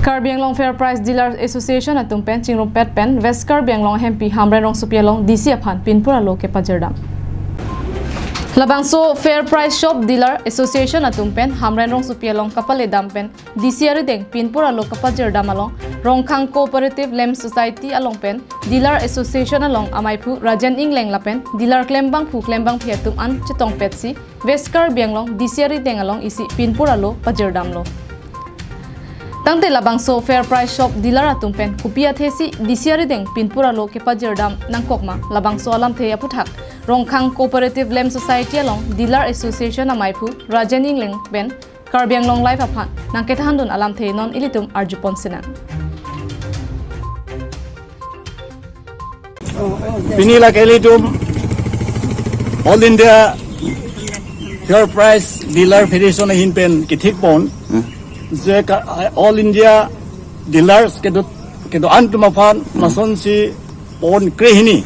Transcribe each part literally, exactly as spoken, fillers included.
Karbi Anglong Fair Price Dealers Association atum pen chingrumpet pen West Karbi Anglong hempi Hamren Rongsopi along D C aphan pinpur alo kepajirdam. Labangso Fair Price Shop Dealer Association atum pen Hamren Rongsopi along kapaledam pen D C arideng pinpur alo kapajirdam along Rongkhang Cooperative Lamb Society along pen Dealer Association along amaiphu Rajen Engleng lapen dealer klembangphu klembangphi atum an chetongpetsi West Karbi Anglong D C arideng along isi pinpur alo pajirdamlo. Tangte labangso Fair Price Shop Dealer atum pen kopi athesi D C arideng pinpur alo kepajirdam nangkokma, labangso alamthe aphuthak Rongkhang Cooperative Lamb Society along Dealer Association amaiphu Rajen Engleng pen Karbi Anglong Live aphan nangkethandun alamthe non ilitum arjupon sinang. Pini lake ilitum All India Fair Price Dealer Federation ahin pen kethikpon, je ka, All India Dealers kedo, kedo-an atum aphan lasonsi pon krehini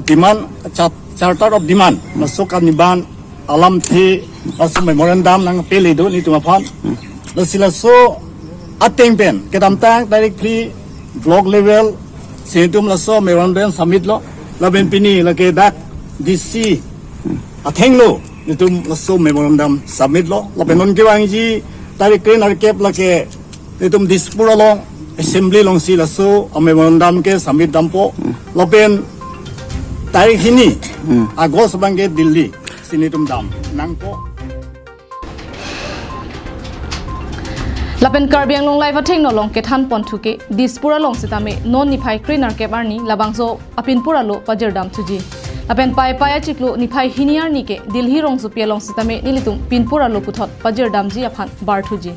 demand, char-, Charter of Demand laso kaniban alamthe laso memorandum nangpele do nelitum aphan. Lasi laso ateng pen kedamtang tarik phli block level si nelitum laso memorandum submit lo, lapen pini lake dak D C athengno nelitum laso memorandum submit lo, lapen non kevangji tarik kre nerkep lake nelitum Dispur along assembly alongsi laso a memorandum ke submit dampo. Lapen tarik hini August abangke Delhi si nelitum dam nangpo. Lapen Karbi Anglong Live athengno along kethanpon thuke Dispur along sitame non niphai kre nerkep arni labangso apinpur alo pajirdam thuji. Lapen Paipai achiklo niphai hini arni ke Delhi Rongsopi along sitame nelitum pinpur alo puthot pajirdamji aphan bar thuji.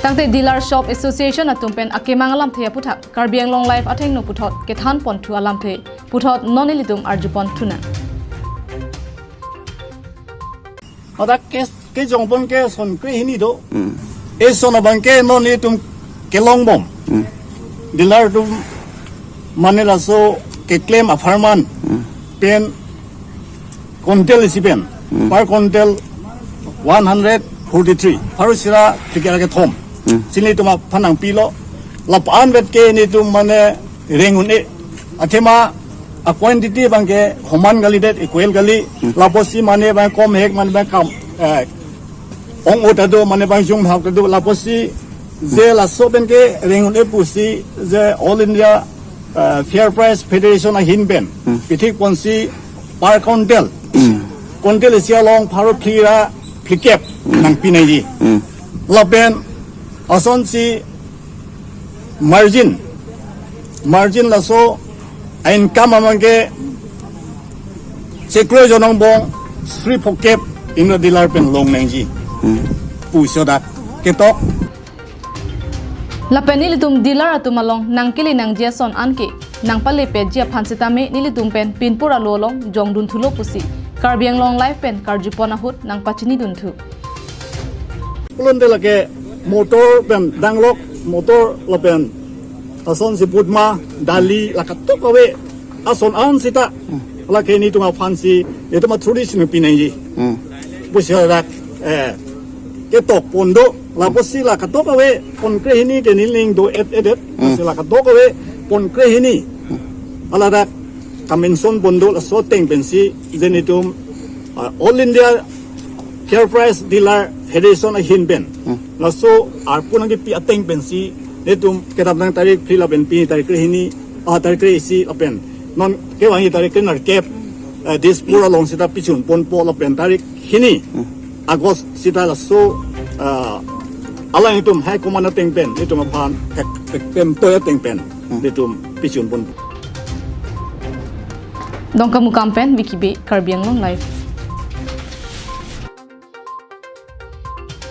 Tangte Dealer Shop Association atum pen akemang alamthe aphuthak Karbi Anglong Live athengno puthot kethanpon thu alamthe puthot non ilitum arjupon thunang. Hadak ke, kejongpon ke son krehini do. Eson abangke non ilitum kelongbom. Dealer atum mane laso keklem apharman pen quintal isi pen per quintal one hundred forty-three, pharo sira phlikep ra kethom. Si nelitum aphan nangpilo. Lapu-an vet ke nelitum mane reng un-e. Athema a quantity abangke homan kalidet, equal kali. Lapusi mane abang komhek, mane abang kam, eh, ong-o ta do, mane abang jung hak ta do. Lapusi je laso pen ke reng un-e pusi je All India, eh, Fair Price Federation ahin pen pithikponsi per quintal, quintal isi along pharo phli ra phlikep nangpi nangji. Lapen asonsi margin, margin laso a income abangke chiklo jon angbong sri phokep ingno dealer pen long nangji pusi hadak ketok. Lapen nelitum dealer atum along nangkele nangji ason anke nangpalepetji aphan sitame nelitum pen pinpur alo along jongdun thulo pusi Karbi Anglong Live pen karjupon ahut nangpachini dun thu. Pulonte lake motor pen danglok, motor lapen asonsi putma, dali, la katok kave ason an sita lake nelitum aphansi, nelitum athuri si nangpi nangji. Pusi hadak, eh, ketokpon do, lapusi la katok kave pon krehini ke nelining do-et-et-et, si la katok kave pon krehini. Haladak kamention pon do, laso ateng pensi je nelitum, ah, All India Fair Price Dealer Federation ahin pen laso arpu nangkipi ateng pensi nelitum kedamtang tarik phli lapen pini tarik krehini, ah, tarik kre isi lapen non kevangji tarik kre nerkep, eh, Dispur along sita pichun ponpo lapen tarik hini August sita laso, ah, alanglitum high command ateng pen nelitum aphan kek-, kek-, kemtoi ateng pen nelitum pichun ponpo. Dongkamukam pen Vicky Bey, Karbi Anglong Live.